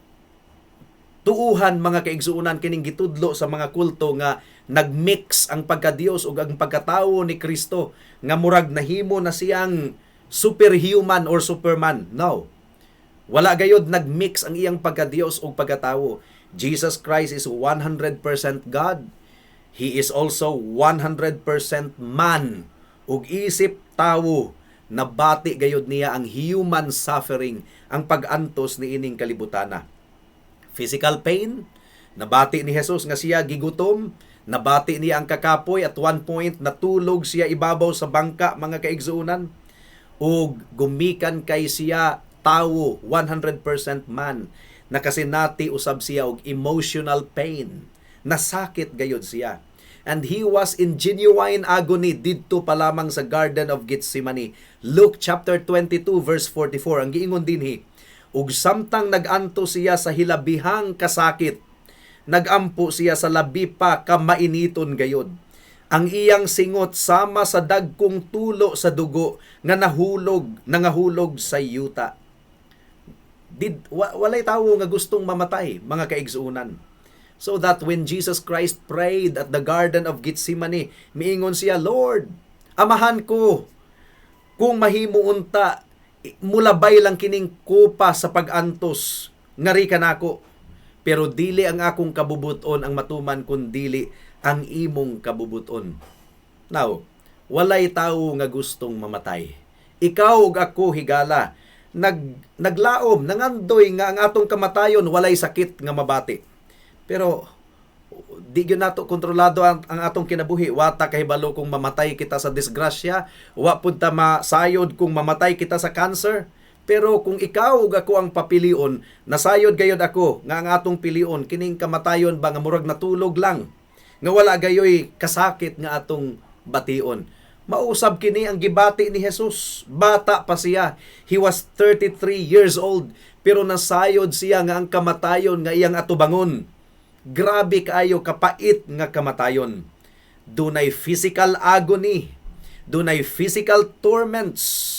tuuhan, mga kaigsuonan, kining gitudlo sa mga kulto nga nagmix ang pagka-Dios ug ang pagkatawo ni Kristo nga murag nahimo na siyang superhuman or superman. No. Wala gayod nagmix ang iyang pagka-Dios ug pagkatawo. Jesus Christ is 100% God. He is also 100% man. Ug isip tawo, nabati gayod niya ang human suffering, ang pag-antos ni ining kalibutana. Physical pain, nabati ni Jesus nga siya gigutom, nabati niya ang kakapoy. At one point natulog siya ibabaw sa bangka, mga kaigsuonan. Ug gumikan kay siya tawo, 100% man, nakasinati usab siya og emotional pain. Nasakit gayod siya. And he was in genuine agony didto pa lamang sa Garden of Gethsemane. Luke chapter 22 verse 44 ang giingon dinhi, "Ug samtang nagantos siya sa hilabihang kasakit, nagampo siya sa labi pa ka mainiton gayod. Ang iyang singot sama sa dagkong tulo sa dugo nga nahulog, nangahulog sa yuta." Walay tawo nga gustong mamatay, mga kaigsuonan. So that when Jesus Christ prayed at the Garden of Gethsemane, miingon siya, "Lord, Amahan ko, kung mahimo unta, mulabay lang kining kupa sa pag-antos, ngari kanako. Pero dili ang akong kabubuton ang matuman, kun dili ang imong kabubuton." Now, walay tawo nga gustong mamatay. Ikaw ug ako, higala, naglaom, nangandoy nga ang atong kamatayon walay sakit nga mabati. Pero di gyud nato kontrolado ang atong kinabuhi. Wa ta kahibalo kung mamatay kita sa disgrasya, wa pud ta masayod kung mamatay kita sa cancer. Pero kung ikaw ug ako ang papilion, nasayod gayod ako nga ang atong pilion kining kamatayon ba nga murag natulog lang, nga wala gayoy kasakit nga atong bation. Mausab kini ang gibati ni Jesus. Bata pa siya. He was 33 years old pero nasayod siya nga ang kamatayon nga iyang atubangon, grabe kaayo kapait nga kamatayon. Dunay physical agony, dunay physical torments.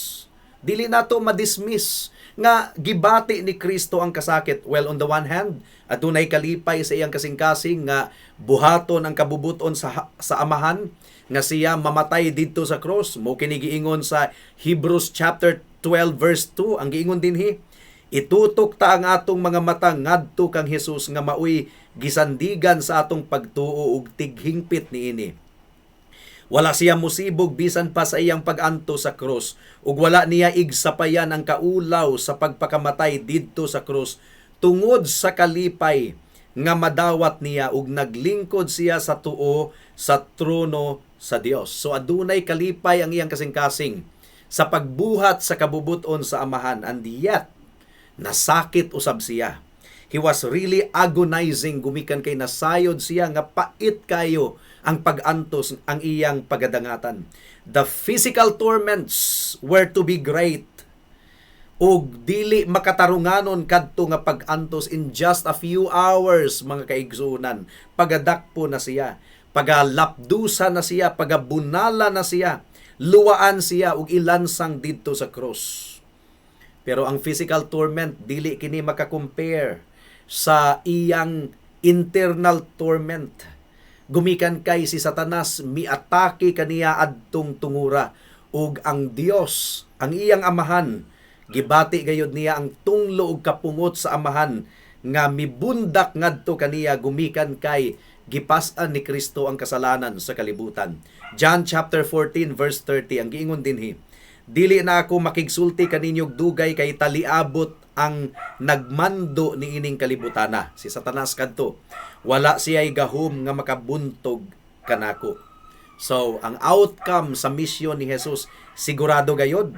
Dili nato madismiss Nga gibati ni Kristo ang kasakit. Well, on the one hand, adunay kalipay sa iyang kasing-kasing nga buhaton ang kabubuton sa Amahan nga siya mamatay didto sa cross. Mao kini giingon sa Hebrews chapter 12 verse 2. Ang giingon dinhi, "Itutok ta ang atong mga mata ngadto kang Hesus nga maoy gisandigan sa atong pagtuo ug tighingpit niini. Wala siya musibog bisan pa sa iyang pag-anto sa krus ug wala niya igsapayan ang kaulaw sa pagpakamatay didto sa krus tungod sa kalipay nga madawat niya ug naglingkod siya sa tuo sa trono sa Dios." So adunay kalipay ang iyang kasing-kasing sa pagbuhat sa kabubuton sa Amahan, and yet nasakit usab siya. He was really agonizing gumikan kay nasayod siya nga pait kayo ang pag-antos ang iyang pagadangatan. The physical torments were to be great ug dili makatarunganon kadto nga pag-antos. In just a few hours, mga kaigsuonan, pagadakpo na siya, pagalapdusa na siya, pagabunala na siya, luwaan siya ug ilansang didto sa cross. Pero ang physical torment, dili kini makakompare sa iyang internal torment gumikan kay si Satanas miatake kaniya adtong tungura ug ang Dios, ang iyang Amahan, gibati gayud niya ang tunglo ug kapungot sa Amahan nga mibundak ngadto kaniya gumikan kay gipas-an ni Kristo ang kasalanan sa kalibutan. John chapter 14 verse 30, ang giingon dinhi, "Dili na ako makigsulti kaninyo og dugay kay taliabot ang nagmando niining kalibutana." Si Satanas kadto. "Wala siya'y gahom nga makabuntog kanako." So, ang outcome sa mission ni Jesus, sigurado gayod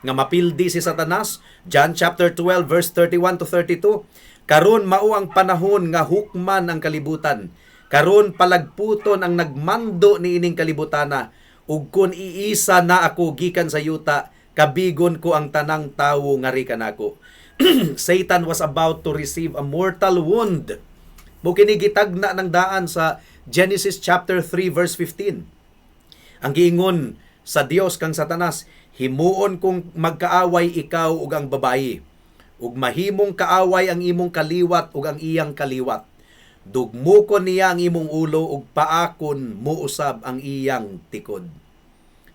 nga mapildi si Satanas. John chapter 12 verse 31 to 32. "Karon mao ang panahon nga hukman ang kalibutan. Karon palagputon ang nagmando niining kalibutana, ug kun iisa na ako gikan sa yuta, kabigon ko ang tanang tawo ngari kanako." Satan was about to receive a mortal wound. Mao kini gitagna ng daan sa Genesis chapter 3 verse 15. Ang giingon sa Dios kang Satanas, "Himuon kong magkaaway ikaw ug ang babayi, ug mahimong kaaway ang imong kaliwat ug ang iyang kaliwat. Dugmukon niya ang imong ulo ug paakon muusab ang iyang tikod."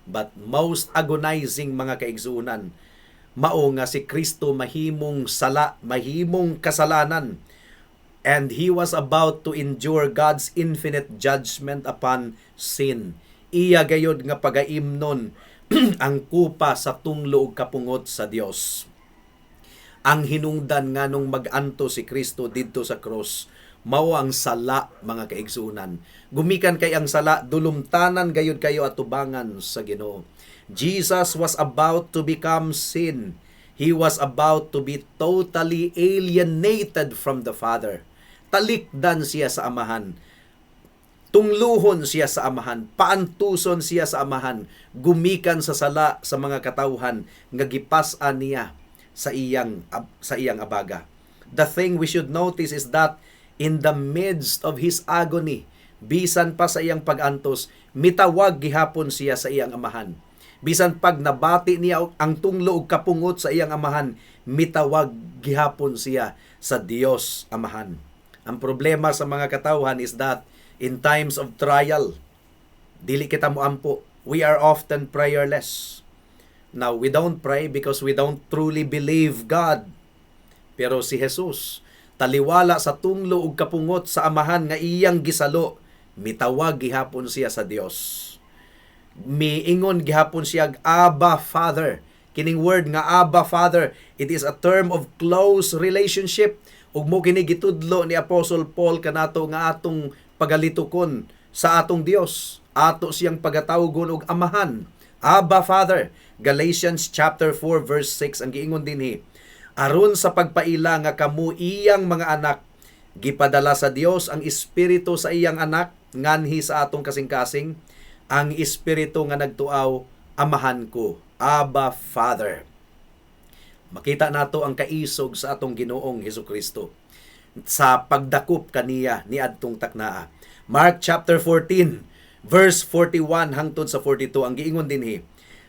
But most agonizing, mga kaigsuonan, mao nga si Kristo mahimong sala, mahimong kasalanan. And he was about to endure God's infinite judgment upon sin. Iya gayod nga pagaimnon ang kupa sa tunglo ug kapungot sa Dios. Ang hinungdan nganong mag-anto si Kristo didto sa cross mao ang sala, mga kaigsuonan. Gumikan kay ang sala dulumtanan gayud kayo atubangan sa Ginoo. Jesus was about to become sin. He was about to be totally alienated from the Father. Talikdan siya sa Amahan. Tungluhon siya sa Amahan, paantuson siya sa Amahan, gumikan sa sala sa mga katawhan nga gipas-an niya sa iyang abaga. The thing we should notice is that in the midst of his agony, bisan pa sa iyang pag-antos, mitawag gihapon siya sa iyang Amahan. Bisan pag nabati niya ang tunglo ug kapungot sa iyang Amahan, mitawag gihapon siya sa Dios Amahan. Ang problema sa mga katawhan is that in times of trial, dili kita moampo. We are often prayerless. Now, we don't pray because we don't truly believe God. Pero si Jesus, taliwala sa tunglo ug kapungot sa Amahan nga iyang gisalo, mitawag gihapon siya sa Dios. Miingon gihapon siya, "Abba Father." Kining word nga "Abba Father", it is a term of close relationship ug mao kini gitudlo ni Apostle Paul kanato nga atong pagalitukon sa atong Dios. Ato siyang pagatawgon og Amahan. Abba Father. Galatians chapter 4 verse 6, ang giingon dinhi, "Aron sa pagpaila nga kamo iyang mga anak, gipadala sa Dios ang Espiritu sa iyang Anak nganhi sa atong kasing-kasing, ang Espiritu nga nagtuaw, 'Amahan ko', Abba Father." Makita nato ang kaisog sa atong Ginoong Hesukristo sa pagdakop kaniya niadtong taknaa. Mark chapter 14 verse 41 hangtod sa 42, ang giingon dinhi,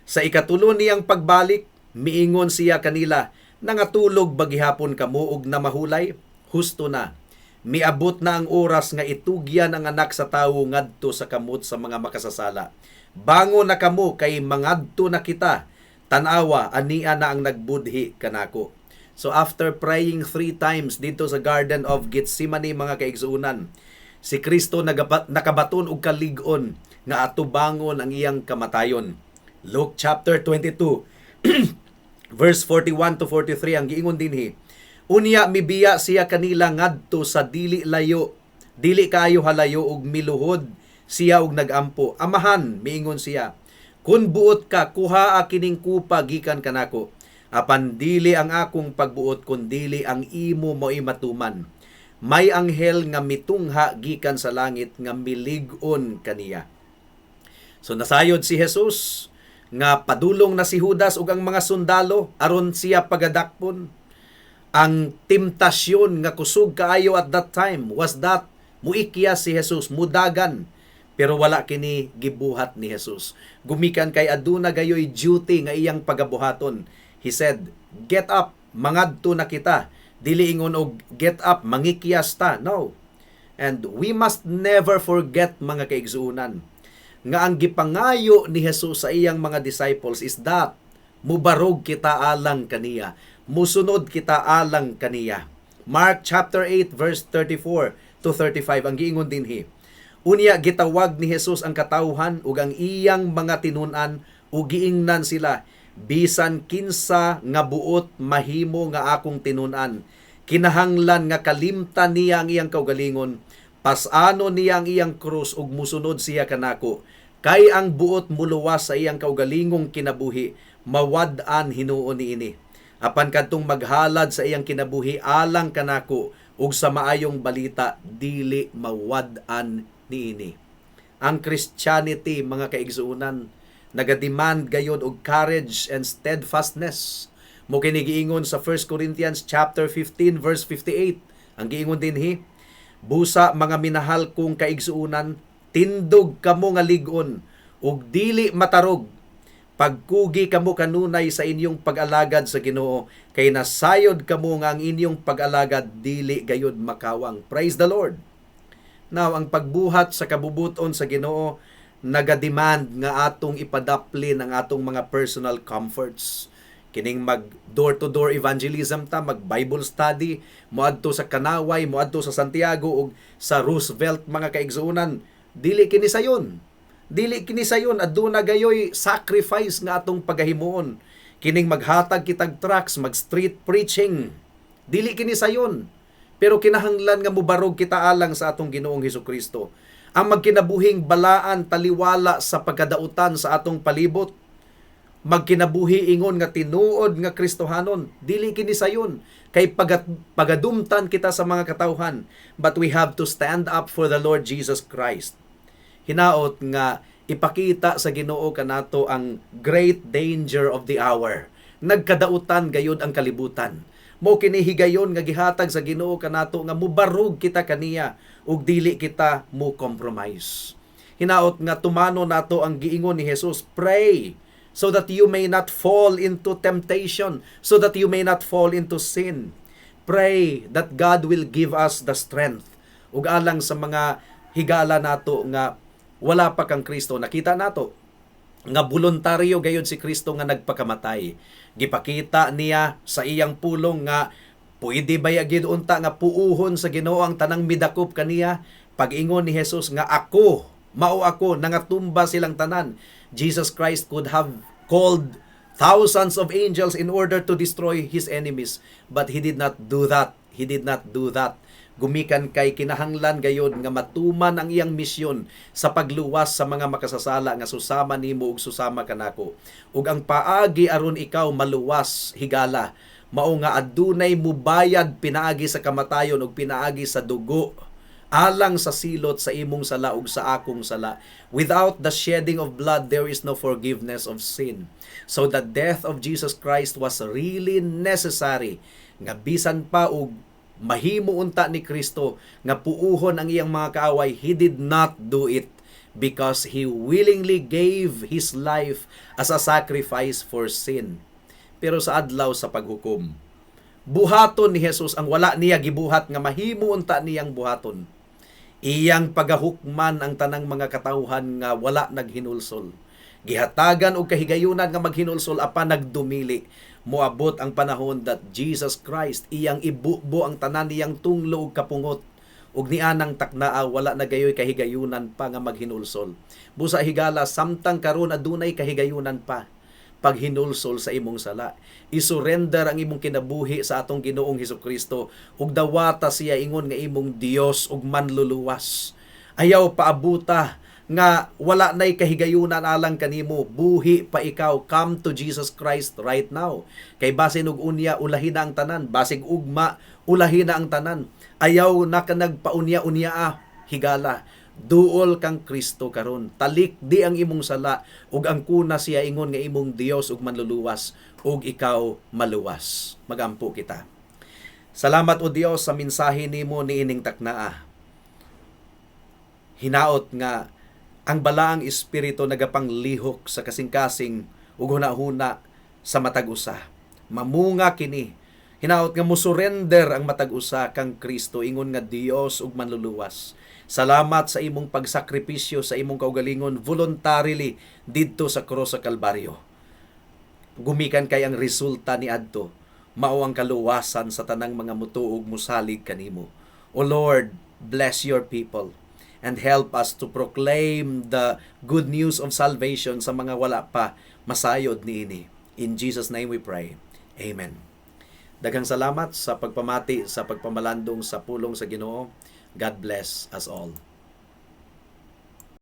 "Sa ikatulo niyang pagbalik, miingon siya kanila, "Nangatulog ba gihapon kamo og namahulay? Husto na. Miabot na ang oras nga itugyan ang Anak sa Tawo ngadto sa kamot sa mga makasasala. Bangon na kamo kay mangadto na kita. Tan-awa, ania na ang nagbudhi kanako." So after praying three times dito sa Garden of Gethsemane, mga kaigsuonan, si Kristo nakabaton og kalig-on nga atubangon ang iyang kamatayon. Luke chapter 22 verse 41 to 43, ang giingon dinhi, "Unya mibiya siya kanila ngadto sa dili layo, dili kaayo halayo, ug miluhod siya og nagampo. 'Amahan,' miingon siya, 'kun buot ka, kuhaa kining kupa gikan kanako. Apan dili ang akong pagbuot kundili ang imo mao'y matuman.' May anghel nga mitungha gikan sa langit nga milig-on kaniya." So nasayod si Jesus nga padulong na si Judas ug ang mga sundalo aron siya pagadakpon. Ang temptasyon nga kusog kaayo at that time was that muikya si Jesus, mudagan. Pero wala kini gibuhat ni Jesus. Gumikan kay aduna gayoy duty nga iyang pagabuhaton. He said, "Get up, mangadto na kita." Dili ingon og "Get up, mangikyas ta." No. And we must never forget, mga kaigsuonan, nga ang gipangayo ni Jesus sa iyang mga disciples is that mubarog kita alang kaniya, musunod kita alang kaniya. Mark chapter 8 verse 34 to 35, ang giingon dinhi, "Unya gitawag ni Jesus ang katawhan ug ang iyang mga tinun-an ug giingnan sila, 'Bisan kinsa nga buot mahimo nga akong tinun-an, kinahanglan nga kalimtan niya ang iyang kaugalingon, pas-anon niya ang iyang krus ug musunod siya kanako. Kay ang buot muluwas sa iyang kaugalingong kinabuhi, mawad-an hinuon niini. Apan kadtong maghalad sa iyang kinabuhi alang kanako ug sa Maayong Balita, dili mawad-an niini.'" Ang Christianity, mga kaigsuonan, nagademand gayod og courage and steadfastness. Mao kini giingon sa 1 Corinthians chapter 15 verse 58. Ang giingon dinhi, "Busa, mga minahal kong kaigsuonan, tindog kamo nga lig-on ug dili matarog. Pagkugi kamo kanunay sa inyong pag-alagad sa Ginoo, kay nasayod kamo nga ang inyong pag-alagad dili gayod makawang." Praise the Lord. Now, ang pagbuhat sa kabubuton sa Ginoo nagademand nga atong ipadaplin ang atong mga personal comforts. Kining mag door-to-door evangelism ta, mag Bible study, moadto sa Kanaway, moadto sa Santiago ug sa Roosevelt, mga kaigsuonan, dili kini sayon. Dili kini sayon, aduna gayoy sacrifice nga atong pagahimuon. Kining maghatag kitag tracts, mag street preaching, dili kini sayon. Pero kinahanglan nga mubarog kita alang sa atong Ginoong Hesukristo. Ang magkinabuhing balaan taliwala sa pagkadautan sa atong palibot, magkinabuhi ingon nga tinuod nga Kristohanon, dili kini sayon kay pagadumtan kita sa mga katawhan, but we have to stand up for the Lord Jesus Christ. Hinaot nga ipakita sa Ginoo kanato ang great danger of the hour. Nagkadautan gayud ang kalibutan. Mao kini higayon nga gihatag sa Ginoo kanato nga mubarog kita kaniya ug dili kita mo compromise. Hinaot nga tumano nato ang giingon ni Jesus, "Pray so that you may not fall into temptation, so that you may not fall into sin." Pray that God will give us the strength. Ug alang sa mga higala nato nga wala pa kang Kristo, nakita nato nga voluntaryo gayud si Kristo nga nagpakamatay. Gipakita niya sa iyang pulong nga pwede ba gid unta nga puuhon sa Ginoo ang tanang midakop kaniya. Pag-ingon ni Jesus nga "Ako, mao ako," nangatumba silang tanan. Jesus Christ could have called thousands of angels in order to destroy his enemies, but he did not do that. He did not do that. Gumikan kay kinahanglan gayod nga matuman ang iyang misyon sa pagluwas sa mga makasasala nga susama nimo ug susama kanako. Ug ang paagi aron ikaw maluwas, higala, mao nga adunay mubayad pinaagi sa kamatayon ug pinaagi sa dugo alang sa silot sa imong sala ug sa akong sala. Without the shedding of blood, there is no forgiveness of sin. So the death of Jesus Christ was really necessary nga bisan pa og mahimo unta ni Kristo nga puuhon ang iyang mga kaaway, he did not do it because he willingly gave his life as a sacrifice for sin. Pero sa Adlaw sa Paghukom, Buhaton ni Jesus ang wala niya gibuhat nga mahimo unta niyang buhaton. Iyang pagahukman ang tanang mga katawhan nga wala naghinulsol. Gihatagan og kahigayunan nga maghinulsol apan nagdumili. Moabot ang panahon that Jesus Christ iyang ibubo ang tanan niyang tunglo ug kapungot. Ug nianang taknaa, wala na gayoy kahigayunan pa nga maghinulsol. Busa, higala, samtang karon adunay kahigayunan pa, paghinulsol sa imong sala. I-surrender ang imong kinabuhi sa atong Ginoong Hesukristo ug dawata siya ingon nga imong Dios ug manluluwas. Ayaw paabuta nga wala nay kahigayunan alang kanimo, buhi pa ikaw. Come to Jesus Christ right now. Kay basin og unya, ulahi na ang tanan, basig ugma, ulahi na ang tanan. Ayaw na ka nagpaunya-unya ah, higala. Duol kang Kristo karon. Talikdi ang imong sala ug angkuna siya ingon nga imong Dios ug manluluwas ug ikaw maluwas. Magampo kita. Salamat, o Dios, sa mensahe nimo niining taknaa. Hinaot nga ang Balaang Espiritu nagapanglihok sa kasing-kasing ug hunahuna sa matag usa. Mamunga kini. Hinaot nga mo surrender ang matag usa kang Kristo ingon nga Dios ug manluluwas. Salamat sa imong pagsakripisyo sa imong kaugalingon voluntarily didto sa krus sa Kalbaryo. Gumikan kay ang resulta ni adto mao ang kaluwasan sa tanang mga mutuo ug musalig kanimo. O Lord, bless your people and help us to proclaim the good news of salvation sa mga wala pa masayod niini. In Jesus' name we pray. Amen. Daghang salamat sa pagpamati sa pagpamalandong sa pulong sa Ginoo. God bless us all.